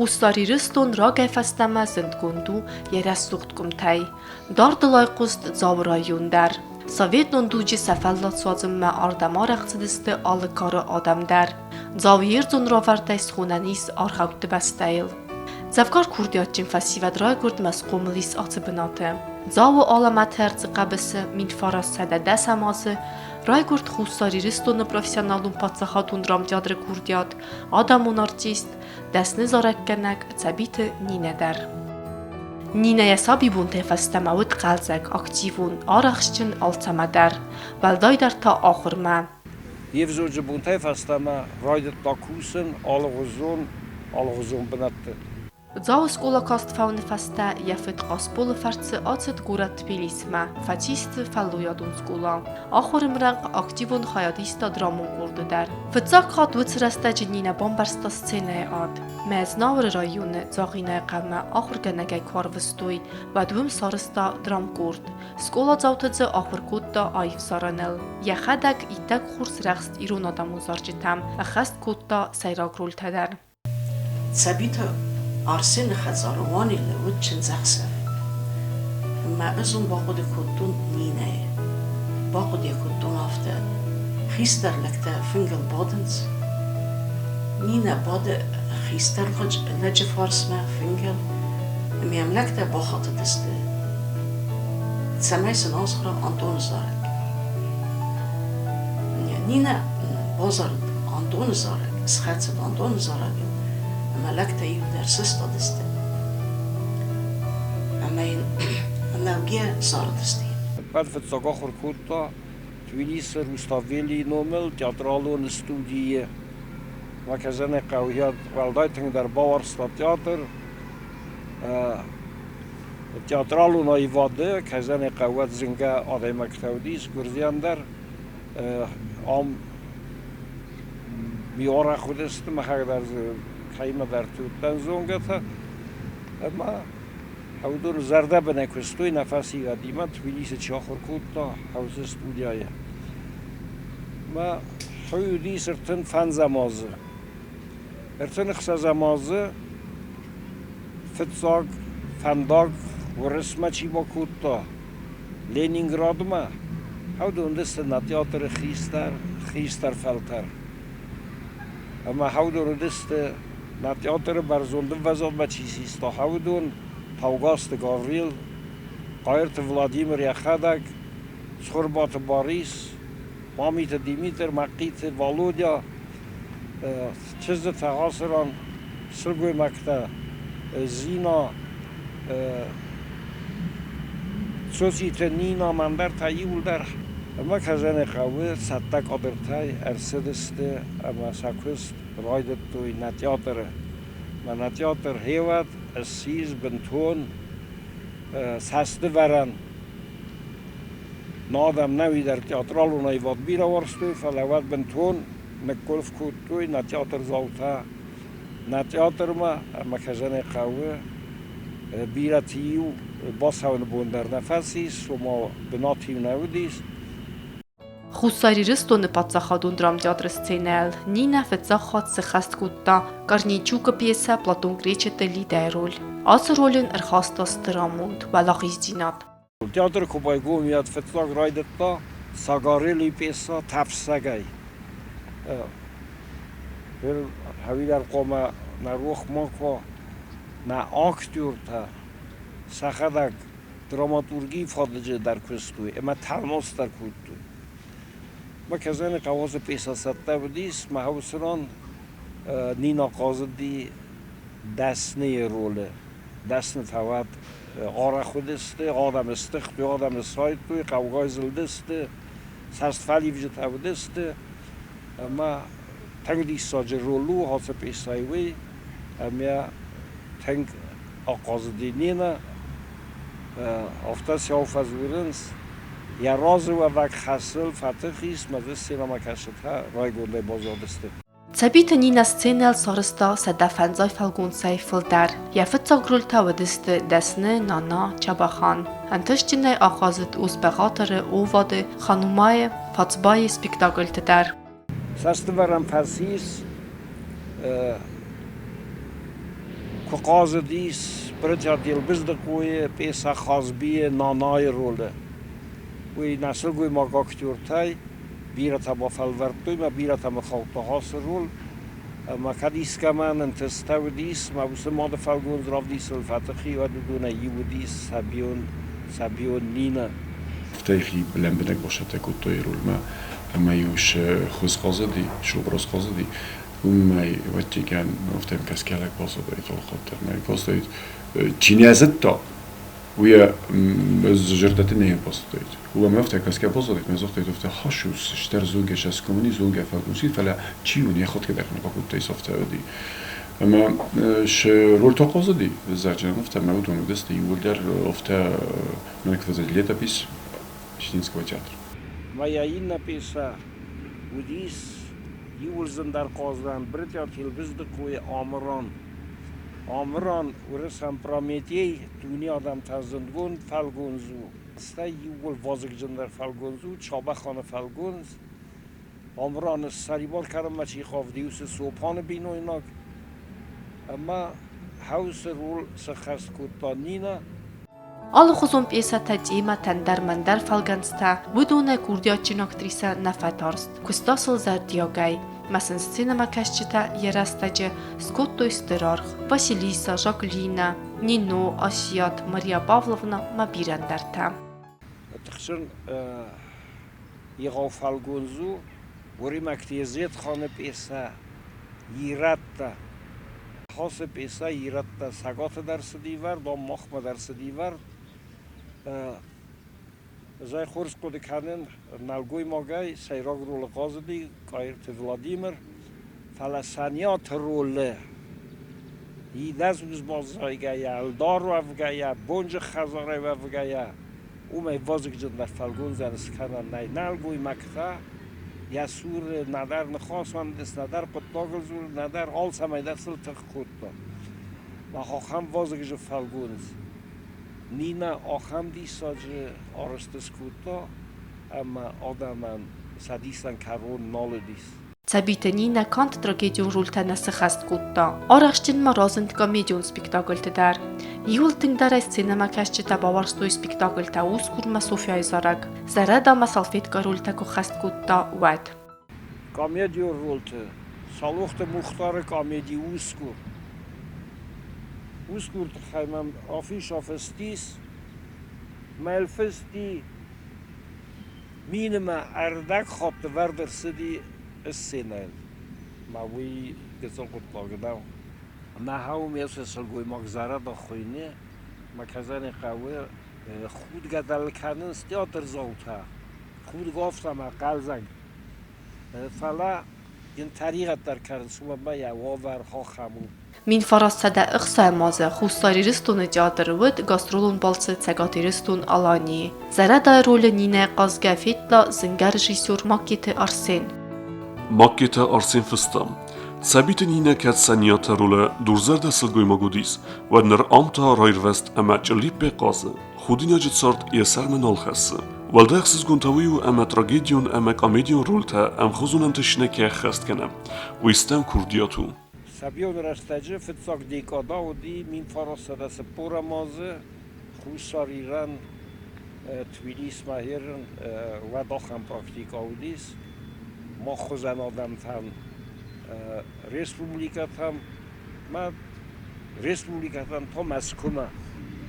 Хуссар Ирыстон рагӕй фӕстӕмӕ зындгонд у йӕ рӕсугъд къуымтӕй. Дардыл айхъуыст Дзауы район дӕр. Советон дуджы сӕ фӕллад суадзынмӕ ардӕм арӕх цыдысты алы кары адӕм дӕр. Дзау йе рдзон равӕрдӕй схонӕн ис аргъӕутты бӕстӕйыл. Дзӕвгар курдиатджын фӕсивӕд райгуырд мӕ схъомыл ис ацы бынаты. Дзауы алӕмӕты ӕрдзы хъӕбысы 1910 азы райгуырд Хуссар Ирыстоны профессионалон паддзахадон драмтеатры курдиат, адӕмон артист, дӕсны зарӕггӕнӕг Цӕбиты Нинӕ дӕр. Нинӕ йӕ сабибонтӕй фӕстӕмӕ уыд хъӕлдзӕг, активон, арӕхстджын алцӕмӕ дӕр, уӕлдайдӕр та ахуырмӕ. Йе взонджы бонтӕй фӕстӕмӕ райдыдта кусын алыгъуызон алыгъуызон бынӕтты. Дзауы скъола каст фӕуыны фӕстӕ йӕ фыд Хъасболы фӕрцы ацыд горӕт Тбилисмӕ, фӕцис дзы фӕллойадон скъола. Ахуыры мрӕнхъ активон хайад иста драмон къорды дӕр. Фыццаг хатт уыцы рӕстӕджы Нинӕ бамбӕрста сценӕйы ад. Мӕзнауыры районы Дзагъинайы хъӕумӕ ахуыргӕнӕгӕй куы арвыстой, уӕд уым сарӕзта драмкъорд. Скъоладзауты дзы ахуыр кодта аив зарыныл. Йӕхӕдӕг иттӕг хорз рӕхст ирон адӕмон зарджытӕм, ӕххӕст кодта сӕйраг рольтӕ дӕр. Цӕбиты Арсены хӕдзары Уане лӕууыд чындзӕхсӕв. Ӕмӕ ӕз уым бахъуыды кодтон Нинӕйы. Бахъуыды йӕ кодтон афтӕ: хистӕр лӕгтӕ фынгыл бадынц, Нинӕ бады хистӕр лӕджы фарсмӕ фынгыл, ӕмӕ йӕм лӕгтӕ бахатыдысты, цӕмӕй сын азгъора Антоны зарӕг. Нинӕ базарыд Антоны зарӕг, схӕцыд Антоны зарӕгыл, ӕмӕ лӕгтӕ иу дӕр сыстадысты ӕмӕ йын лӕугӕ зарыдысты. Ӕппӕт фыццаг ахуыр кодта Тбилисы Руставелийы номыл театралон студийы. Мӕ хъӕуы уӕлдай тынгдӕр бауарзта театр. Театралон аивады кӕй хъӕуы зынгӕ адӕймӕгтӕ уыдис гуырдзиан дӕр. Ам арӕх уыдысты, махӕг дӕр дзы кӕимӕдӕрты уыдтӕн зонгӕтӕ. Ӕмӕ уыдон зӕрдӕбынӕй куыстой нӕ фӕсивӕдимӕ, Тбилисы чи ахуыр кодта, уыцы студияйы. Мӕ уыдис 35 азы. 36 азы фыццаг фӕндаг Уырысмӕ чи бакодта, Ленинградмӕ, уыдон уыдысты нӕ театры хистӕр, хистӕр фӕлтӕр. Ӕмӕ уыдон уыдысты нӕ театры бӕрзонд ӕмвӕзадмӕ чи систа, уыдон Таугазты Гаврил, Хъайырты Владимир йӕхӕдӕг, Цхуырбаты Барис, Мамиты Димитр, Мӕхъиты Валодя, чызджытӕ ацы ран сылгоймӕгтӕ Зина, Цоциты Нина, мӕн дӕр та иууылдӕр ӕмӕ Казаны хъӕуы цӕттӕ кадртӕй ӕрцыдысты ӕмӕ сӕ куыст райдыдтой нӕ театры. Мӕ нӕ театр хевӕд ссис бынтон цӕстывӕрӕн. Нӕ адӕм нӕуи дӕр театралон аивад бирӕ уарзтой, фӕлӕ уӕд бынтон ныккуылф кодтой нӕ театрдзаутӕ нӕ театрмӕ ӕмӕ Казаны хъӕуы бирӕты-иу бацӕуыны бон дӕр нӕ фӕцис, ома бынат-иу нӕ уыдис. Хуссар Ирыстоны паддзахадон драмтеатры сценӕйыл Нинӕ фыццаг хатт сыххӕст кодта Корнейчукы пьесӕ Платон Кречеты Лидӕйы роль. Ацы роль ын ӕрхаста стыр амонд, уӕлахиздзинад. Театр куы байгом, уӕд фыццаг райдыдта Сагарели пьесӕ Тӕфсӕгӕй. Хӕвидӕр хъуамӕ нӕ рох ма куа, нӕ актертӕ сӕхӕдӕг драматургийы фадыджы дӕр куыстой ӕмӕ тӕлмац дӕр кодтой. Мӕ кӕсӕны хъӕуы пьесӕ цӕттӕ уыдис, мӕ уыцы ран Нина хъазыди дӕсныйы ролы. Дӕснытӕ уӕд арӕх уыдысты, адӕмы стыхтой, адӕмы сайдтой, хъӕугай зылдысты, цӕстфӕливджытӕ уыдысты. Ӕмӕ тынг диссаджы роль у ацы пьесӕйы уый, ӕмӕ тынг ахъазыди Нина. Афтӕ сӕу фӕдзурынц, йӕ разы уӕвӕг хӕсыл фӕтых ис, мӕ дзы сценӕмӕ кӕсджытӕ райгондӕй баззадысты. Цӕбиты Нинӕ сценӕйыл сарӕзта 150 фӕлгонцӕй фылдӕр. Йӕ фыццаг рольтӕ уыдысты Дӕсны, Нана, Чабӕхан. Ӕнтыстджынӕй ахъазыд Ос-Бӕгъатыры, Овады, Ханумайы, Фацбайы спектакльты дӕр. Цӕстывӕрӕн фӕцис. Куы хъазыдис Брытъиаты Елбыздыхъойы пьесӕ Хазбийы Нанайы ролы. Уый нӕ сылгоймаг актертӕй бирӕтӕ бафӕлвӕрдтой мӕ бирӕтӕ мыхаудта ацы роль. Ӕмӕ кӕд искӕмӕн ӕнтыстӕ уыдис, мӕ уыцы мады фӕлгондз равдисыныл фӕтых и, уӕд уыдонӕй иу уыдис Сабион, Сабион Нинӕ. Афтӕ йӕхи лӕмбынӕг бацӕттӕ кодтой рольмӕ ӕмӕ-иу сӕ хуыз хъазыди, се образ хъазыди. Уымӕй, ӕвӕццӕгӕн, афтӕ кӕсгӕ лӕг баззадаид алыхатт дӕр. Мӕ баззадаид, чи нӕ зыдта, уый зӕрдӕты нӕ баззадаид. Уымӕ афтӕ кӕсгӕ баззадаид, мӕ загътаид, афтӕ хӕссус, стӕр зонгӕ сӕ коммуни зонгӕ фӕлгонци, фӕлӕ чи у, не хатгӕ дӕр нӕ бакодтаис, афтӕ уыди. Ӕмӕ сӕ рольтӕ хъазыди, зарджытӕн афтӕ, ӕмӕ уыдон уыдысты иууылдӕр афтӕ, ну, как сказать, летопись Осетинского театра. Моя иннӕ пьесӕ уыдис иууыл зындӕр хъазӕн Брытъиаты Елбыздыхъойы Амыран. Амыран уырысӕн Прометей дуне адӕмтӕн зындгонд фӕлгондз у. Стӕй иууыл вазыгджындӕр фӕлгондз у Чабӕханы фӕлгондз. Амыраны ссӕрибар кӕнынмӕ чи хъавыди, уыцы Цопаны бинойнаг. Ӕмӕ Хӕусы роль сӕххӕст кодта Нинӕ. Алыхуызон пьесӕтӕ, темӕтӕ, ӕндӕр-мӕндӕр фӕлгӕндзтӕ, уыдонӕй курдиатджын актрисӕ нӕ фӕтарст, куыста сыл зӕрдиагӕй. Мӕ сын сценӕмӕкӕсджытӕ йӕ рӕстӕджы скодтой стыр аргъ. Василиса, Жаклина, Нино, Асиат, Мария Павловна ма бирӕ ӕндӕртӕ. Тыхджын егъау фӕлгондз у Уырымӕгты Езетханы пьесӕ Ирӕттӕ. Хосы пьесӕ Ирӕттӕ Цӕгаты дӕр цыди вӕрд, ам махмӕ дӕр цыди вӕрд. Ӕз ӕй хорз хъуыды кӕнын, нӕлгоймагӕй сӕйраг ролы хъазыди Къайырты Владимир, фӕлӕ Сӕниаты ролы идӕдз ус баззайгӕйӕ, ӕлдар уӕвгӕйӕ, бонджы хӕдзарӕй уӕвгӕйӕ, уымӕй вазыгджындӕр фӕлгондзӕн скӕнӕн нӕй. Нӕлгоймӕгтӕ йӕ цуры нӕдӕр ныхасӕн уыдис, нӕдӕр хъуыддагыл дзурын, нӕдӕр алцӕмӕй дӕр сыл тых кодта. Мах ахӕм вазыгджын фӕлгондз Нинӕ ахӕм диссаджы арӕзт скодта, ӕмӕ адӕмӕн сӕ дисӕн кӕрон нал уыдис. Цӕбиты Нинӕ канд трагедион рольтӕ нӕ сыххӕст кодта, арӕхстджынмӕ разынд комедион спектакльты дӕр. Иууыл тынгдӕр ӕй сценӕмӕкӕсджытӕ бауарзтой спектакльтӕ Усгурмӕ Софьяйы зарӕг, Зӕрӕдамӕ салфеткӕ рольтӕ куы ххӕст кодта, уӕд. Комедион рольты Салохты Мухтары комеди Усгур. Усгур тыххӕй мӕм афиша фыстис, мӕл фысти минимӕ ӕрдӕг хатты вӕрд ӕрцыди сценӕйыл. Мӕ уый гыццыл хъуыддаг нӕу. Мӕ хъӕуы ме сылгоймаг Зӕрӕда хуыйны, мӕ кӕзӕны хъӕуы худгӕ дӕр кӕнынц театрдзаутӕ, худгӕ афтӕ ӕмӕ хъӕлдзӕг. Фӕлӕ йын тӕригъӕд дӕр кӕнынц, уымӕн ӕмӕ йӕ уавӕр ахӕм у. 1960 азы Хуссар Ирыстоны театры уыд гастролон балцы Цӕгат Ирыстон-Аланийы. Зӕрӕдайы ролы Нинӕ хъазгӕ федта зынгӕ режиссер Маккеты Арсен. Маккеты Арсен фыста, Цӕбиты Нинӕ кӕд Сӕниаты ролы дурзӕрдӕ сылгоймаг уыдис, уӕд ныр ам та раирвӕзт ӕмӕ чъыллиппӕй хъазы, худинаджы цард йӕ сӕрмӕ нал хӕссы. Уӕлдай ӕхсызгон та уый у, ӕмӕ трагедион ӕмӕ комедион рольтӕ ӕмхуызон ӕнтыстджынӕй кӕй ӕххӕст кӕны, уый стӕм курдиат у. Сабион рӕстӕджы фыццаг декада уыди 1940 азы Хуссар Ирӕн Тбилисмӕ ерын уӕд ахӕм практикӕ уыдис. Мах хуызӕн адӕмтӕн республикӕтӕм мӕ республикӕтӕм та Мӕскуымӕ.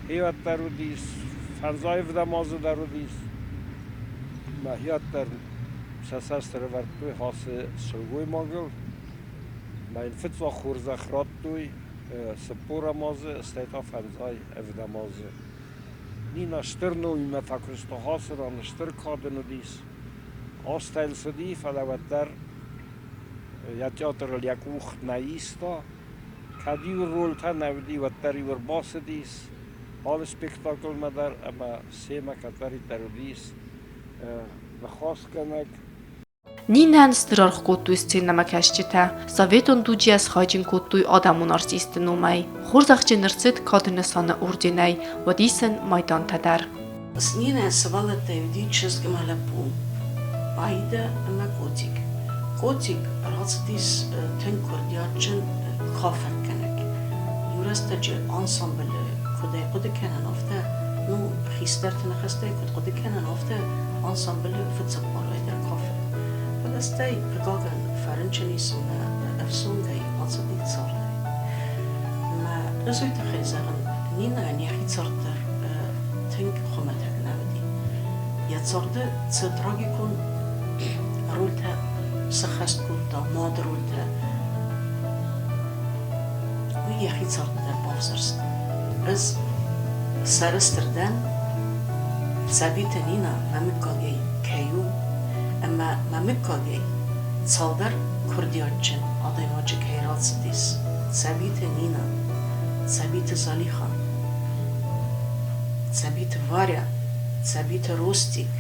Хиуӕддӕр уыдис, фӕндзайӕвдӕм азы дӕр уыдис. Мӕ хиуӕддӕр сӕ цӕст ӕрӕвӕрдтой ацы сылгоймагыл. Мӕ йын фыццаг хорзӕх радтой 40 азы, стӕй та фӕндзай ӕвдӕм азы. Нина стыр номимӕ фӕкуыста ацы ран, стыр кад ын уыдис. Азтӕ йыл цыди, фӕлӕ уӕддӕр йӕ театрыл йӕ къух нӕ иста. Кӕд-иу рольтӕ нӕ уыди, уӕддӕр-иу ӕрбацыдис алы спектаклмӕ дӕр ӕмӕ семӕ кӕддӕриддӕр уыдис ныхасгӕнӕг. Нинӕн стыр аргъ кодтой сценӕмӕкӕсджытӕ, советон дуджы схайджын кодтой адӕмон артисты номӕй. Хорзӕхджын ӕрцыд кады нысаны орденӕй, уӕд исын майдантӕ дӕр. Нинӕ сывӕллӕттӕй уыди чызг ӕмӕ лӕппу, Аидӕ ӕмӕ Котик. Котик рацыдис тынг курдиатджын кафӕггӕнӕг. Иу рӕстӕджы ансамблы куыдӕй хъуыды кӕнын, афтӕ, ну, хистӕрты ныхӕстӕй куыд хъуыды кӕнын, афтӕ ансамблы фыццаг парӕй дӕр кафыд. Фӕлӕ стӕй, хъыгагӕн, фӕрынчын ис ӕмӕ ӕфсонгӕй ацыди цардӕй. Мӕ ӕз уый тыххӕй зӕгъын, Нинӕйӕн йӕхи цард дӕр тынг хуымӕтӕг нӕ уыди. Йӕ царды цы трагикон рольтӕ сӕххӕст кодта, мады рольтӕ, уый йӕхи царды дӕр бавзӕрста. Ӕз сӕрыстыр дӕн, Цӕбиты Нинӕ мӕ мыггагӕй кӕй у, ӕмӕ мӕ мыггагӕй цалдӕр курдиатджын адӕймаджы кӕй рацыдис: Цӕбиты Нинӕ, Цӕбиты Залихан, Цӕбиты Варя, Цӕбиты Ростик.